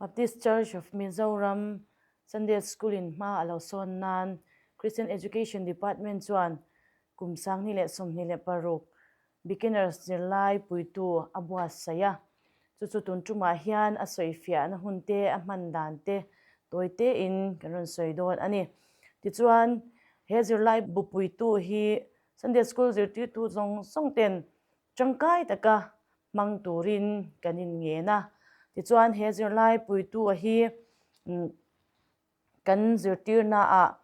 Baptist Church of Mizoram Sunday School in hma a lo sawn nan Christian Education Department chuan kum 2026 Beginners zirlai puitu a buatsaih a. Chu chu tun tumah hian a sawifiahna hun te, a hman dan te tawi tein kan rawn sawi dawn a ni. Tichuan, he zirlai bu puitu hi Sunday School zirtirtu zawng zawng ten tangkai taka hmang turin kan inngen a. Tichuan, he zirlai puitu a hi kan zirtirnaah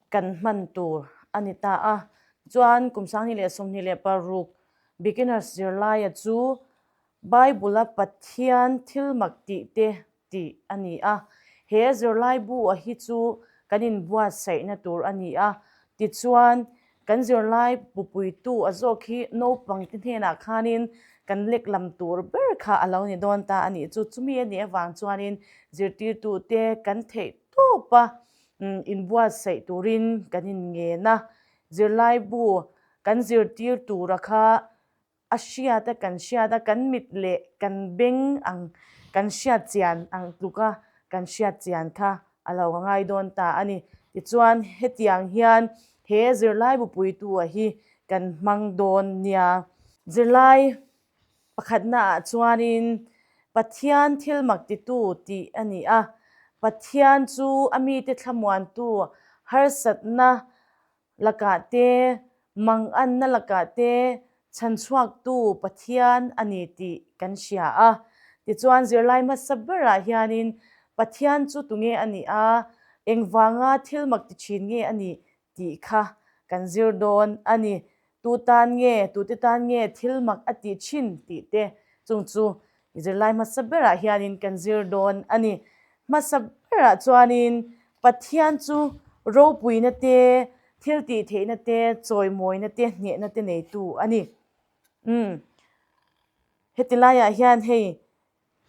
kan hman tur a ni ta a. Chuan kum 2026 Beginners zirlaia chu Bible-a Pathian thil mak tih te tih a ni a. He zirlai bu a hi chu kan inbuatsaihna tur a ni a. Tichuan, kan zirlai bupuitu a zawk hi naupangte hnenah khanin kan lek lam tur ber kha a lo ni dawn ta a nih chu. Chumi a nih avang chuanin zirtirtute kan theih tawp a, inbuatsaih turin kan inngen a. Zirlai bu kan zirtir tura kha A hriat a kan hriat a, kan mit leh kan beng ang kan hriat chian ang tluka kan hriat chian kha a lo ngai dawn ta a ni. Tichuan, hetiang hian he zirlai bupuitu-a hi kan hmang dawn nia. Zirlai pakhatnaah chuanin Pathian thil mak titu tih a ni a. Pathian chu a mite thlamuantu harsatna lakah te, manganna lakah te chhanchhuaktu Pathian a ni tih kan hria a. Tichuan zirlai hmasa berah hianin Pathian chu tunge a nih a, engvanga thil mak ti thin nge a nih tih kha kan zir dawn a ni. Tu tan nge, tute tan nge thil mak a tih thin tih te chung chu zirlai hmasa berah hianin kan zir dawn a ni. Hmasa berah chuanin Pathian chu ropuina te, thil tih theihna te, chawimawina te, hnehna te neitu a ni. Umm. Heti laiah hian hei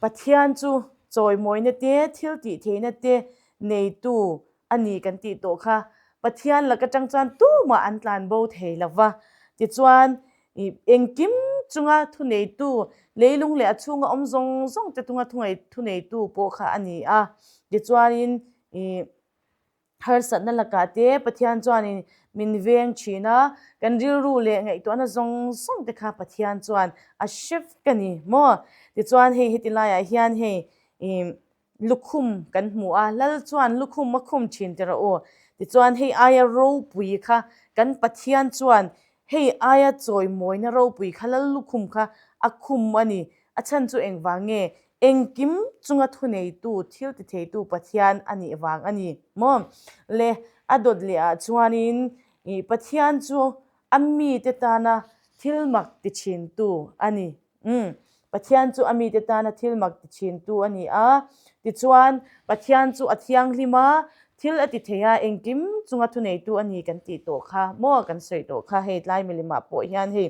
Pathian chu chawimawina te, thil tih theihna te neitu a ni kan tih tawh kha. Pathian lak atang chuan tumah an tlan bo thei lo va. Tichuan, engkim chunga thuneitu, leilung leh a chhunga awm zawng zawng te tunga thuneitu pawh kha a ni a. Tichuanin, Harsatna lakah te Pathian chuanin min veng thin a, kan rilru leh ngaihtuahna zawng zawng te kha Pathian chuan a hre vek a ni maw? Tichuan hei heti laiah hian hei ih lukhum kan hmu a, Lal chuan lukhum a khum thin ti rawh u. Tichuan hei aia ropui kha kan Pathian chuan hei aia chawimawina ropui kha Lal lukhum kha a khum a ni. A chhan chu engvang nge? Engkim chunga thuneitu, thil titheitu Pathian a nih vang a ni maw? Le, a dawt leh ah chuanin ih Pathian chu a mite tana thil mak ti thintu a ni. Umm, Pathian chu a mite tana thil mak ti thintu a ni a. Tichuan, Pathian chu a thianghlim a, thil a ti thei a, engkim chunga thuneitu a ni kan tih tawh kha maw? Kan sawi tawh kha hei tlai milimah pawh hian hei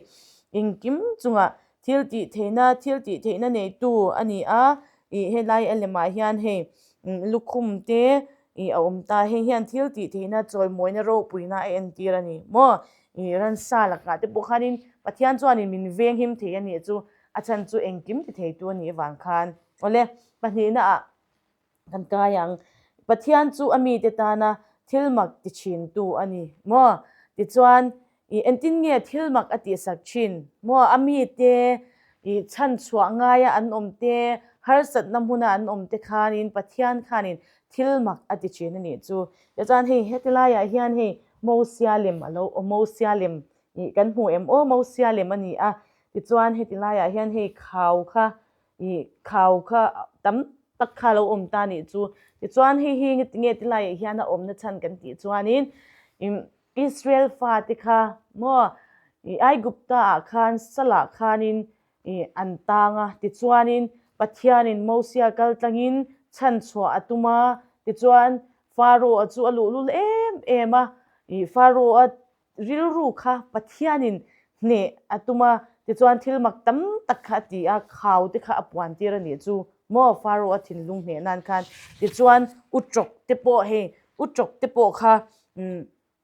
engkim chunga Thil tih theihna, thil tih theihna neitu a ni a, ih helai a lemah hian hei lukhum te ih a awm ta, hei hian thil tih theihna chawimawina ropuina a entir a ni maw? Ih ransa lakah te pawh khanin Pathian chuanin min venghim thei a nih chu, a chhan chu engkim ti theitu a nih avang khan. Awle, pahnihnaah Kan kai ang. Pathian chu a mite tana thil mak ti thintu a ni maw? Tichuan, i entin nge thil mak a tihsak thin maw? A mite i chhanchhuah ngaia an awm te, harsatna hmuna an awm te khanin Pathian khanin thil mak a ti thin a nih chu. Tichuan hei heti laiah hian hei Mosia lem a lo aw Mosia lem i kan hmu em aw Mosia lem a ni a. Tichuan heti laiah hian hei khau kha I khau kha tam tak kha lo awm ta nih chu. Tichuan hei hi nge ti laiah hian a awmna chhan kan tih chuanin Israel fate kha maw i Aigupta ah khan salah khanin i an tang a. Tichuanin Pathianin Mosia kal tlangin chhan chhuah a tum a. Tichuan Pharaoh-a chu a luhlul em em a. I Pharaoh-a Rilru kha Pathianin hneh a tum a, tichuan thil mak tam tak kha a ti a, khau te kha a puan tir a nih chu maw Pharaoh a thinlung hneh nan khan. Tichuan u tawk te pawh hei u tawk te pawh kha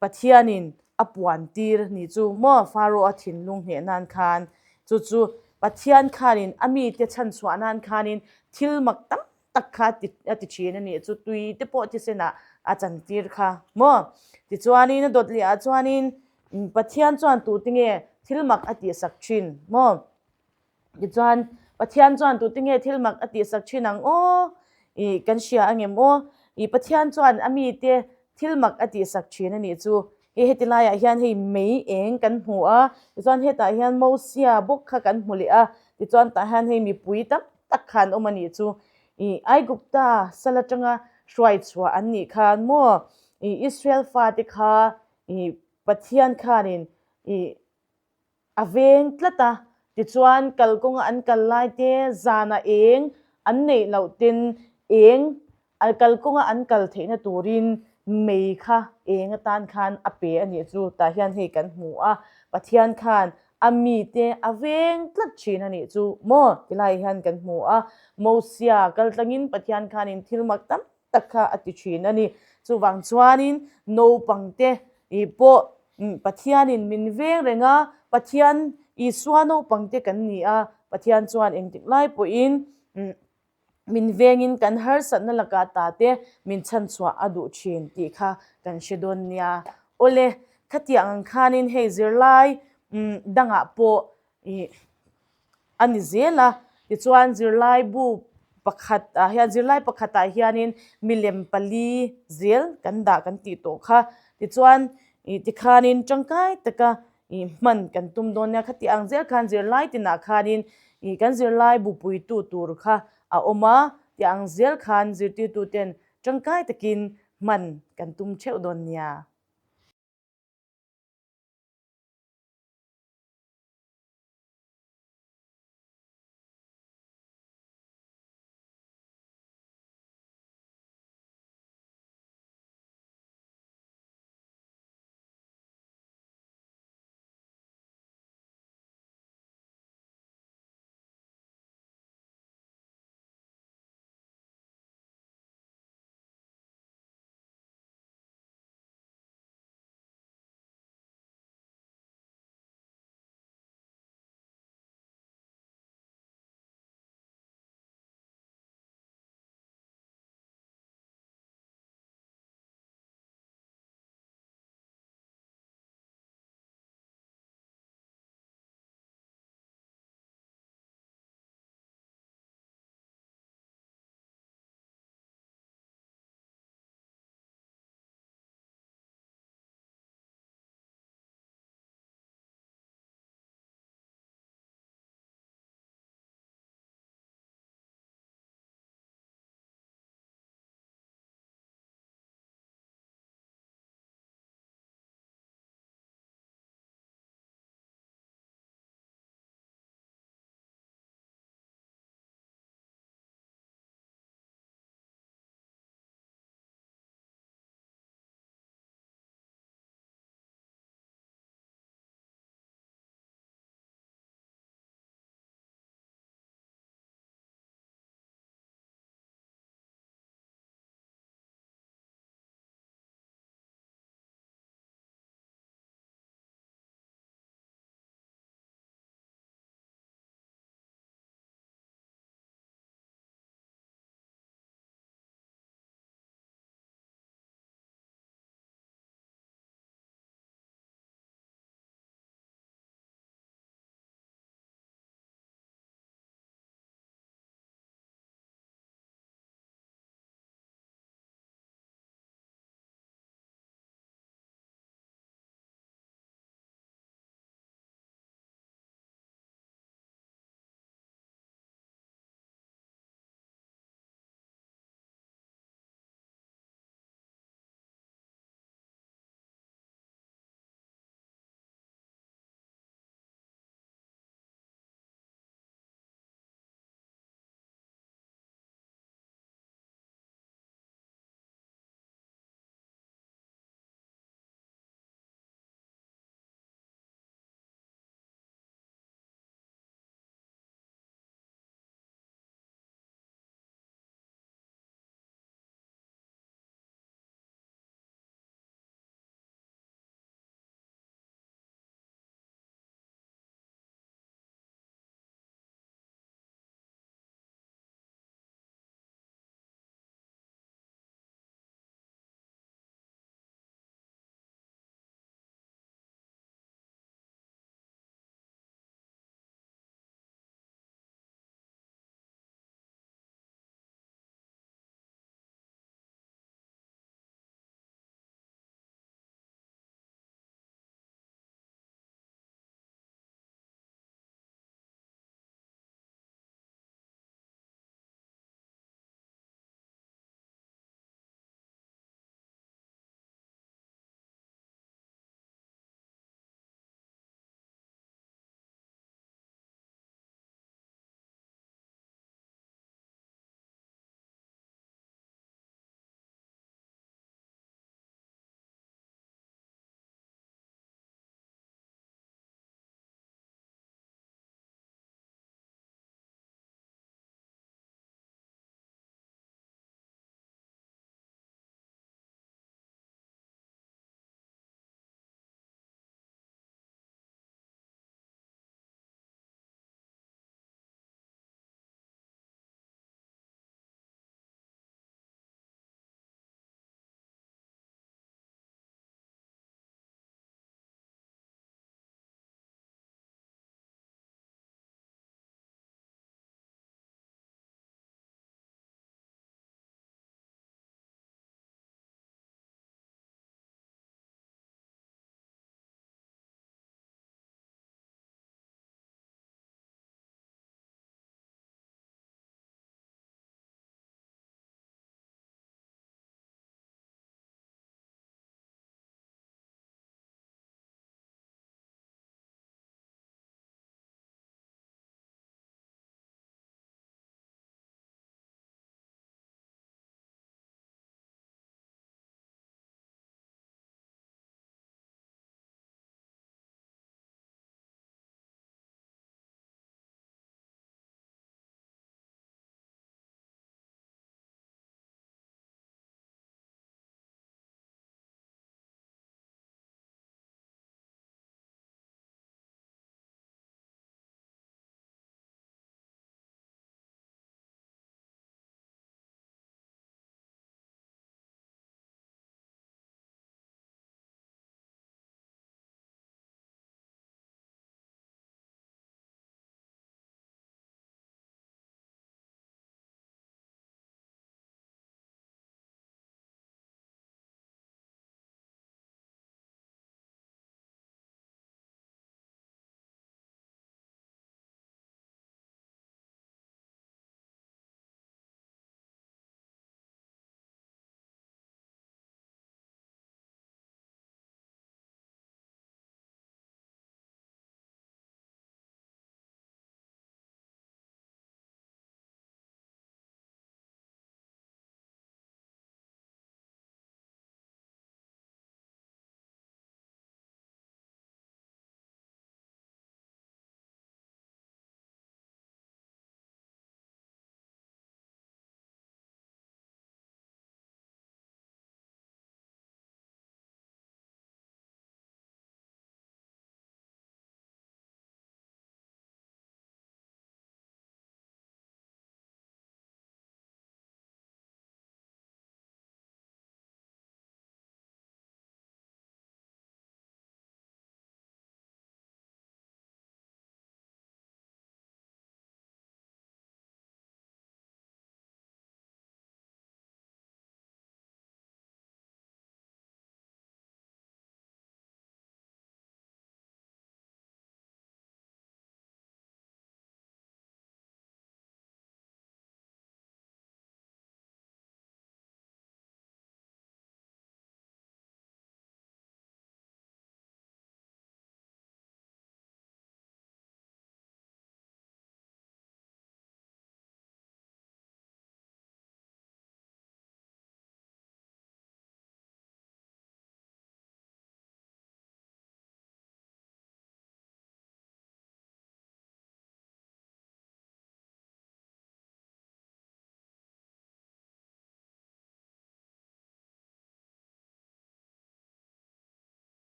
Pathianin a puan tir nih chu maw Pharaoh a thinlung hneh nan khan. Chu chu. Pathian khanin a mite chhanchhuah nan khanin thil mak tam tak kha a ti thin a nih chu, tui te pawh thisenah a chantir kha maw? Tichuanin a dawt leh ah chuanin Pathian chuan tute nge thil mak a tihsak thin maw? Tichuan Pathian chuan tute nge thil mak a tihsak thin ang aw? Ih kan hria ang em aw? Ih Pathian chuan a mite thil mak a tihsak thin a nih chu. Hei heti laiah hian hei mei eng kan hmu a, tichuan hetah hian Mosia bawk kha kan hmu leh a, tichuan tah hian hei mipui tam tak kha an awm a nih chu. Ih Aigupta sal atanga hruai chhuah an nih khan maw ih Israel fate kha ih Pathian khanin ih A veng tlat a, tichuan kalkawnga an kal lai te zanah eng an neih loh ten eng kalkawnga an kal theihna turin mei kha eng atan khan a pe a nih chu tah hian hei kan hmu a, Pathian khan a mite a veng tlat thin a nih chu maw tilai hian kan hmu a, Mosia kaltlangin Pathian khanin thil mak tam tak kha a ti thin a ni. Chuvang chuanin naupangte pawh Pathianin min veng reng a, Pathian Isua naupangte kan ni a, Pathian chuan engtik lai pawhin min vengin kan harsatna lakah tate min chhanchhuah a duh thin tih kha kan hre dawn nia. Awle, khatiang ang khanin hei zirlai dangah pawh a ni zel a. Tichuan zirlaibu pakhat ah hian zirlai pakhat ah hianin milem pali zel kan dah kan tih tawh kha. Tichuan ih tikhanin tangkai taka ih hman kan tum dawn nia. Khati ang zel khan zirlai tinah khanin ih kan zirlaibu puitu tur kha a awm a. Ti ang zel khan zirtirtu ten tangkai takin hman kan tum theuh dawn nia.